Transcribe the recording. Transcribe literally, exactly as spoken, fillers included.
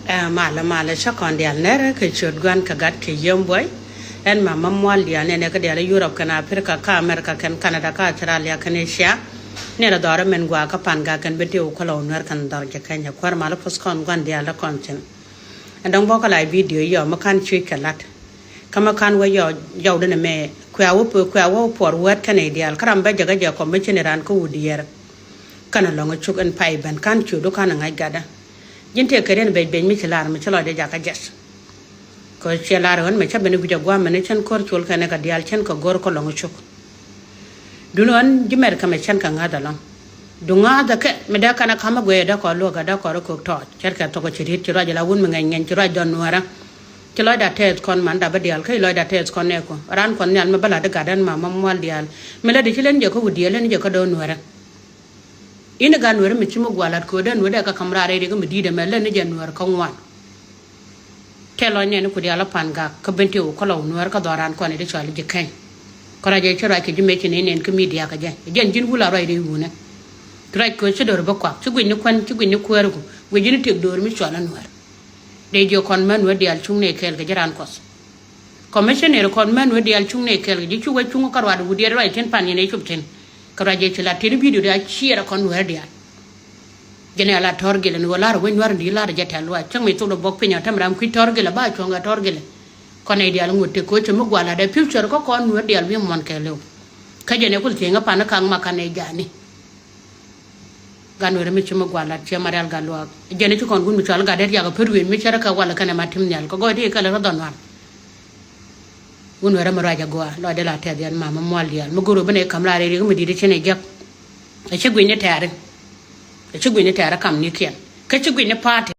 Ɛ malɛ malɛ, cä kɔn diaal nɛrɛ kɛ ciöt Gua̱n kɛ Gat kɛ Yiëë Buɔy. Ɛn Mama Mual diaal nɛnɛ kä diaal Yurop kɛnɛ Aprika kä Amerika kɛnɛ Kanada kä Australia kɛnɛ Asia. Nɛrɛ dhɔrä min gɔaa kä Pangak kɛnɛ Bentiu Kɔlɔw Nuɛr kɛnɛ dhɔr Ji̱ Kenya. Kuäär malä puɔth kɔn Gua̱n diaal dee kɔn thi̱n. Ɛn dɔ̱ŋ bä kɛ la video yɔ mi /ka̱n cuc kɛ la̱t. Kä mi /ka̱n wä yɔ yɔwdä ni mɛ, kuɛ wä puɔr wät kɛnɛ diaal kä ram bä jäkä jɛ kɔ mi ci ni raan kä Wut Diɛɛr. Kɛnɛ Lɔŋ Cuk ɛn pay ben /ka̱n ciötdu /ka̱n ŋa̱c gatdä. Ji̱n tëë kɛ riɛn bec bec mi ci lar mi ci lɔcdɛ jakä jɛth. Kɛ ciɛ lar ɣän mɛ cä ben wi̱c a gua̱a̱ mɛn cän ko̱r col kɛnɛ kɛ diaal cän kɛ go̱r kä Lɔŋ Cuk. Duŋni ɣän ji̱ mɛr kɛ mɛ cän kɛ ŋa̱th ɛlɔ̱ŋ. Duŋ ŋa̱th ɛ kɛ mi dee kɛn ɛ ka̱m ɛ guɛy ɛ dee kɔn luäk ɛ dee kɔn rɔ kök tɔɔc cɛt kɛ thok ɛ ci ri̱t ci ruac ala wun mi ŋɛny ŋɛny ci ruac dɔn nuäärä. Ci lɔcda tɛth kɔn man dapä diaal kä ci lɔcda tɛth kɔn nɛɛku. Raan Kuɔth Nhial mi bä la̱t di gat ɛn Mama Mual diaal mi lät di ci lät ni jɛ kä Wut Diɛɛr, lät ni jɛ kä dɔ̱ nuäärä. Inɛ gat nuäärä mi ci mi gua̱a̱ la̱t köödä nuäärä kä ka̱m raar rɛy rikä mi di̱i̱t ɛmɛ, lät ni jɛ nuäär kä ŋuan. Tɛl lɔc nɛn ku diaal ɛ Pangak kä Bentiu Kɔlɔw Nuɛr kä dhɔran kɔn i̱ di cɔal i̱ Ji̱ Keny. Kä ruac ɛ ci ruac kɛ ji̱ mëë ci nɛy nɛn kä midia kɛ jɛ. Jɛn ji̱n wul a ruac rɛy wunɛ. Ruac köö ci do̱r bä kuak, ci guic ni kuän, ci guic ni kuääriku, guic ji̱n i̱ tëk do̱r mi cɔal ɛ nuäär. Dee jiök kɔn män wä diaal cuŋ nɛy kɛɛl kɛ ji̱ raan Kuɔth. Commissioner kɔn män wä diaal cuŋ nɛy kɛɛl kɛ ji̱, cuk wä cuŋ kä ruac Wut Diɛɛr ruac thi̱n pan yɛn ɛ cop thi̱n. Kä ruac ɛ ci la tin bidio di a ciɛɛr ɛ kɔn nuäär diaal. Jɛn ɛ la tɔ̱r gilɛ ni wä lar wec nuäär ni lar jɛ tɛl luac cäŋ mi thok dɔ bɔk piny a tɛm ram kui̱ tɔ̱r gilɛ ba cuɔ̱ŋ ɛ tɔ̱r gilɛ. Kɔn nɛy diaal ŋot tëk ko̱ cɛ mi gua̱a̱ lat ɛ future kä kɔn nuäär diaal wi̱i̱ muɔ̱n kɛɛliw. Kä jɛn ɛ kul thi̱eŋ ɛ pan kä ka̱ŋ ma kan ɛ ja̱a̱ni. Gat nuɛrä mi ci mi gua̱a̱ lat ciɛ ma rial gat luaak. Jɛn ɛ ci kɔn gun mi cual gat dee riak ɛ pät wi̱i̱ mi cärä kɛ wal kɛnɛ ma tim nhial kɛ gɔɔy ti kɛl rɔ dhɔn nual. Wun wɛrɛ mi ruac agɔaa lɔcdɛ la tɛth yɛn Mama Mual diaal mi go̱r wä bi nɛ ka̱m raar irik mi di̱t i̱ ci nɛ jek. Ɛ ci gui̱ny ni tɛɛri. Ɛ ci gui̱ny ni tɛɛri kam ni kiɛn kä ci gui̱ny ni pa̱a̱ti.